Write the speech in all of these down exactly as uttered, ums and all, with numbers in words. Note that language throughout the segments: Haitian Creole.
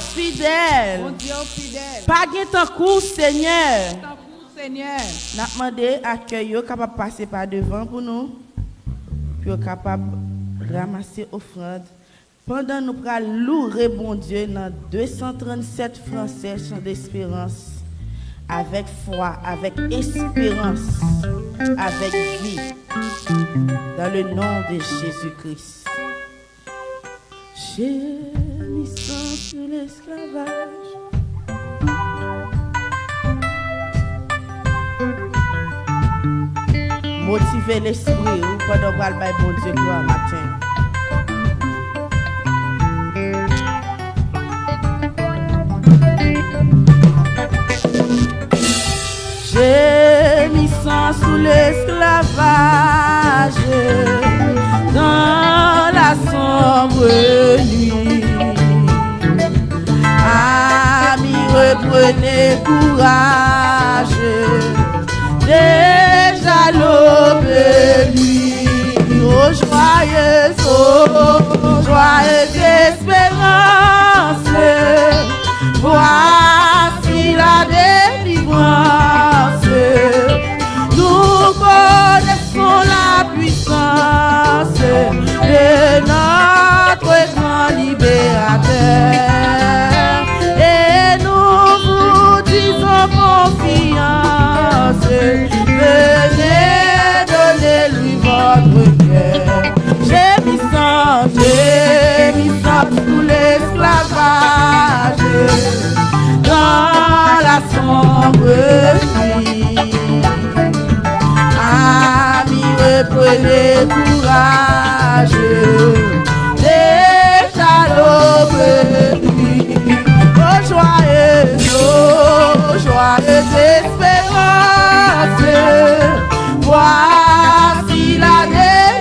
Fidèl. Bondye w fidèl. Pa gen tankou w, Senyè. Tankou w, Senyè. N ap mande akèy yo kapab pase pa devan pou nou, pou yo kapab ranmase ofrann. Pandan nou pral loure Bondye nan de san trannsèt fransè, Chan Desperans, avèk fwa, avèk esperans, avèk vi, dans le nom de Jésus-Christ. Gémissant sous l'esclavage. Motive lespri w pandan w pral bay Bondye glwa maten. Gémissant sous l'esclavage, dans la sombre nuit. Amis, reprenez courage, déjà l'aube est venue. Ô joyeuse, ô joyeuse espérance, voici la délivrance. Nous connaissons la puissance de notre grand libérateur. Et nous vous disons confiance, venez donner lui votre cœur. Gémissant, gémissant sous l'esclavage, dans la sombre nuit. Amis, reprenez courage, déjà l'aube est venue. Ô joyeuse, ô joyeuse espérance, voici la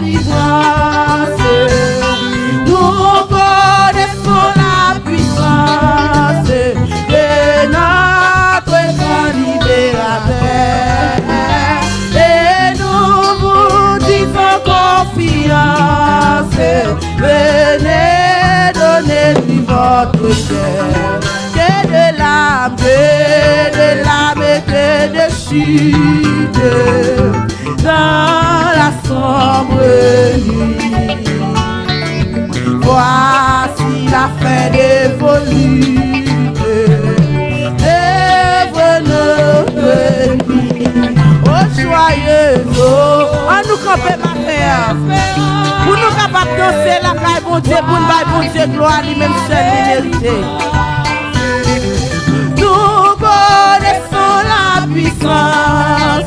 délivrance. Nous connaissons la puissance de notre grand libérateur. Et nous vous disons confiance, venez donner lui votre cœur. Que de larmes, que de larmes, que de chutes dans la sombre nuit. Voici la fin de vos luttes, œuvre notre nuit. Ô joyeuse, ô, ann nou kanpe maten an. Pou nou kapab danse lakay Bondye, pou n bay Bondye glwa, li menm sèl li merite. Nous connaissons la puissance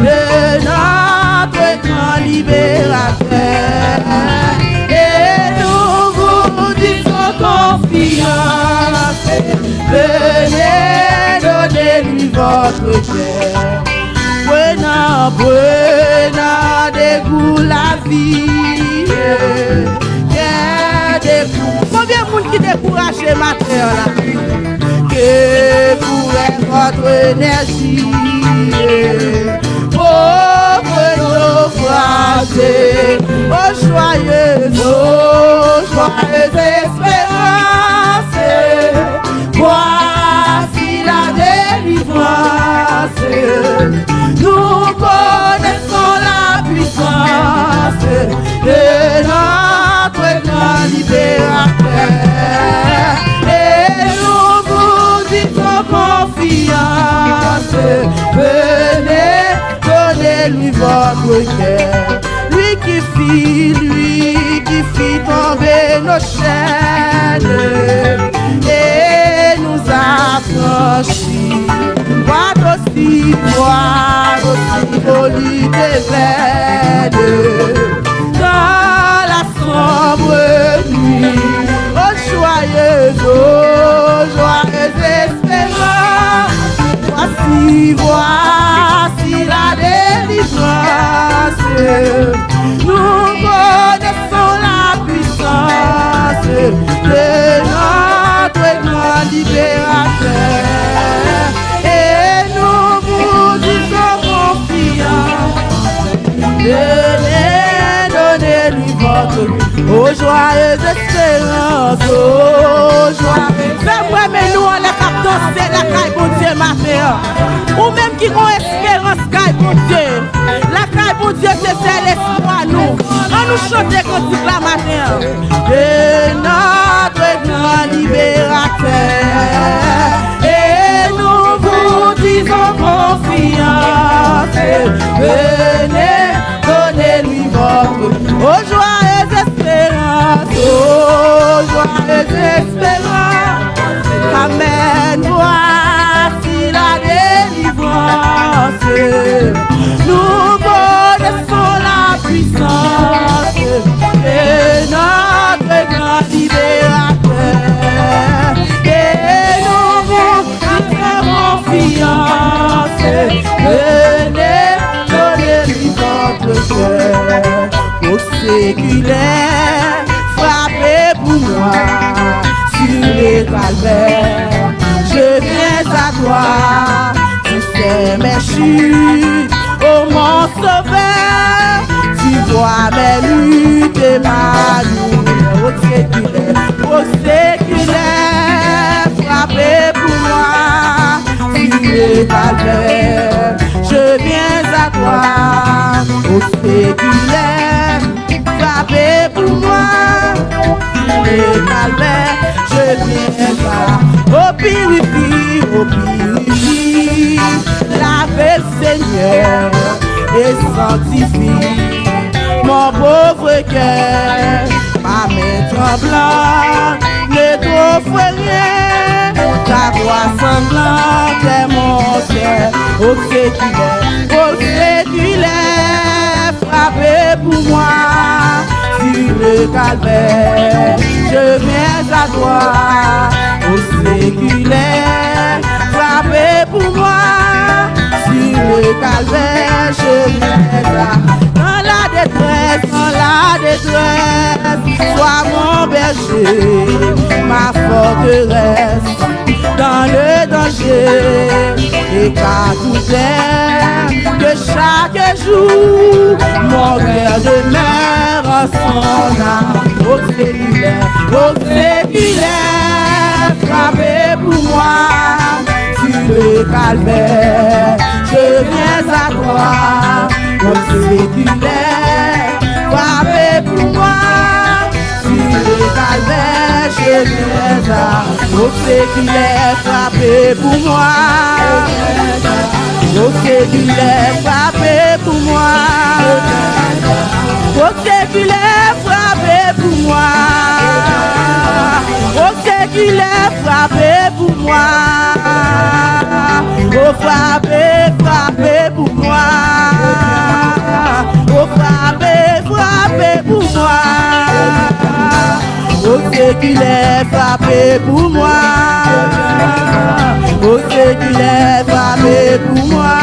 de notre grand libérateur. Et nous vous disons confiance, venez donner lui votre cœur. Prenant, prenant de goût la vie, kè dekou. Konbyen moun ki dekouraje maten an la? Que pourrait votre énergie, pauvre naufragé, ô joyeuse, ô joyeuse espérance, voici la délivrance. Nous connaissons la puissance de notre grand libérateur. Et nous vous disons confiance, venez donner lui votre cœur. Lui qui fit, lui qui fit tomber nos chaînes et nous affranchit. Voici, voici, ô lutte vaine, dans la sombre nuit. Ô joyeuse, ô joyeuse espérance, voici, voici la délivrance. Nous connaissons la puissance de notre grand libérateur. Et nous vous disons confiance, venez donner lui votre, ô joyeuse espérance, ô joyeuse. Fè Lakay Bondye. Lakay Bondye se sèl espwa nou. Ann nou chante kantik la maten an. De notre grand libérateur. Et nous vous disons confiance. Venez, donnez-lui votre, ô joyeuse espérance, ô joyeuse espérance. Amen. Voici la délivrance. Nous connaissons la puissance de notre grand libérateur. Et nous vous faisons confiance. Venez, donnez-lui votre cœur. Ô séculaire, frappez pour moi sur le calvaire. Je viens à toi, tu sais mes chutes, ô mon sauveur, tu vois mes luttes et ma douleur. Ô séculaire, ô séculaire, frappez pour moi sur le calvaire. Je viens à toi, ô séculaire, frappez pour moi. Le calvaire, je viens pas. Ô purifie, ô purifie, lave Seigneur et sanctifie mon pauvre cœur. Ma main tremblante ne t'offre rien, ta voix sanglante est mon seul. Ô séculaire, ô séculaire, frappez pour moi sur le calvaire. Je viens à toi, ô séculaire, frappez pour moi sur le calvaire. Je viens à, dans la détresse, dans la détresse, sois mon berger, ma forteresse. Dans le danger et qu'à toute heure, que chaque jour mon cœur demeure en son âme. Ô séculaire, ô séculaire, frappez pour moi sur le calvaire. Je viens à toi, ô séculaire, frappez pour moi. Sur le calvaire, je viens à, ô séculaire, frappez pour moi. Ô séculaire, frappez pour moi. Ô séculaire, frappez pour moi. Ô séculaire, frappez pour moi. Ô frappez, frappez pour moi. Ô frappez, frappez pour moi. Ô séculaire, frappez pour moi. Ô séculaire, frappez pour moi.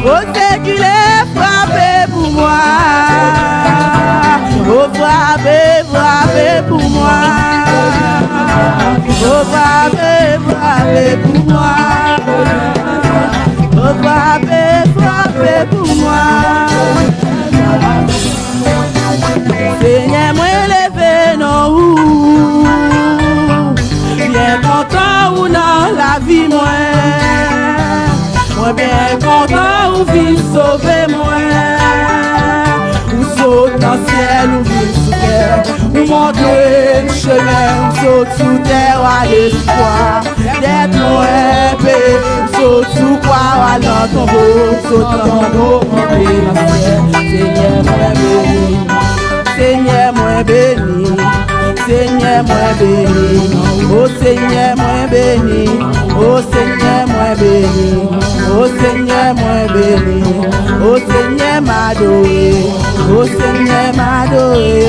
Ô séculaire, frappez pour moi. Ô frappez, frappez pour moi. Ô frappez, frappez pour moi. Ô frappez, frappez pour moi. Senyè, mwen leve non ou. Byen kontan ou nan lavi mwen. Mwen byen kontan ou vin sove mwen. Ou sot nan syèl, ou vin sou tè. Ou montre m chemen, ou sot sou tè, w a lespwa. Tèt mwen peye, m sot sou kwa, w al nan tonbo, m sot nan tonbo, monte nan syèl. Senyè, mwen beni. Senyè, mwen beni. Senyè, mwen beni. O Senyè, mwen beni. O Senyè, mwen beni. O Senyè, mwen beni. O Senyè, m adore. O Senyè, m adore.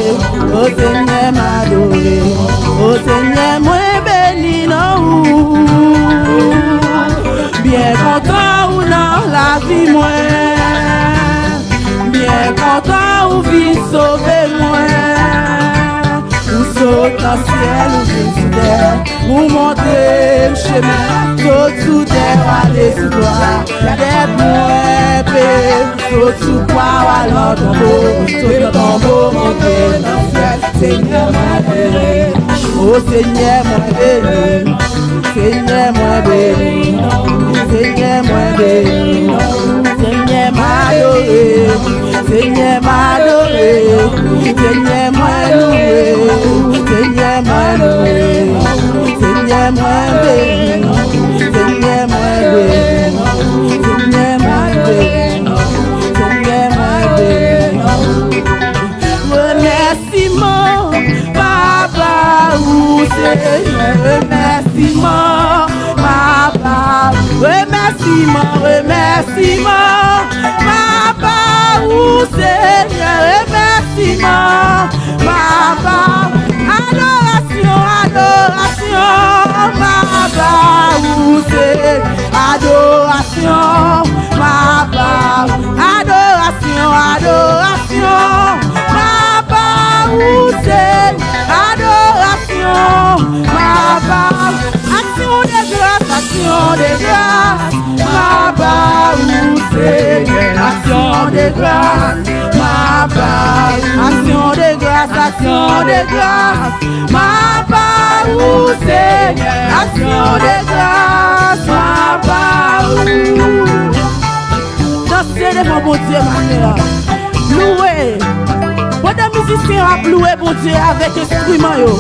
O Senyè, m adore. O Senyè, mwen beni non ou. Byen kontan ou nan lavi mwen. Byen kontan ou vin sove mwen. Ou sot nan syèl, ou vin sou tè. Ou montre m chemen. Sot sou tè, w ale sou glwa. Tèt mwen peye. Sot sou kwa, w al nan tonbo, sot nan tonbo, monte nan syèl. Senyè, mwen beni. O Senyè, mwen beni. Senyè, mwen beni. Senyè, mwen beni non ou. Senyè, m adore. Senyè, m adore. Senyè, mwen louwe. Senyè, mwen louwe. Senyè, mwen beni non ou. Senyè, mwen beni non ou. Senyè, mwen beni non ou. Senyè, mwen beni non ou. Remèsiman, papa, ou Senyè. Remèsiman, papa. Remèsiman, remèsiman, papa, ou Senyè. Remèsiman, papa. Adorasyon, adorasyon, papa, ou Senyè. Adorasyon, papa. Adorasyon, adorasyon, papa, ou Senyè. Adorasyon, papa. Aksyon de gras, aksyon de gras, papa, ou Senyè. Aksyon de gras, papa. Aksyon de gras, aksyon de gras, papa, ou Senyè. Aksyon de gras, papa, ou. Danse devan Bondye maten an. Louwe. Pandan mizisyen yo ap louwe Bondye avèk enstriman yo,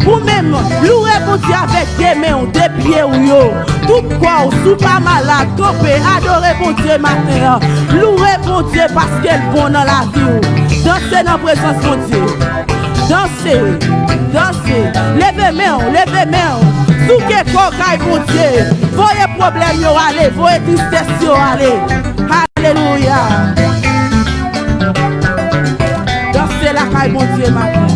ou menm, louwe Bondye avèk de men w, de pye w yo, tout kò w. Si w pa malad, kanpe, adore Bondye maten an. Louwe Bondye paske l bon nan lavi w. Danse nan prezans Bondye. Danse, danse. Leve men w, leve men w. Souke kò w kay Bondye. Voye pwoblèm yo ale, voye tristès yo ale. Alelouya. Danse lakay Bondye maten.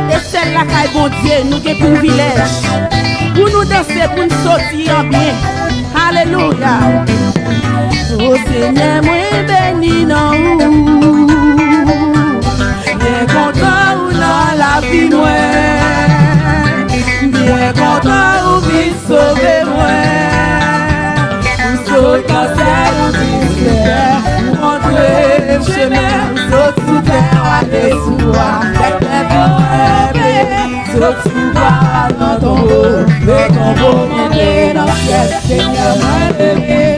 E sèl lakay Bondye nou gen privilèj pou nou danse, pou n soti an byen. Alelouya. O Senyè, mwen beni non ou. Byen kontan ou nan lavi mwen. Byen kontan ou vin sove mwen. Ou sot nan syèl, ou vin sou tè. Ou montre m chemen, ou sot sou tè, ou ale sou bwa. Fè pèp mwen beni. Sot sou bwa, al nan tonbo. Nan tonbo, monte nan syèl. Senyè, mwen leve.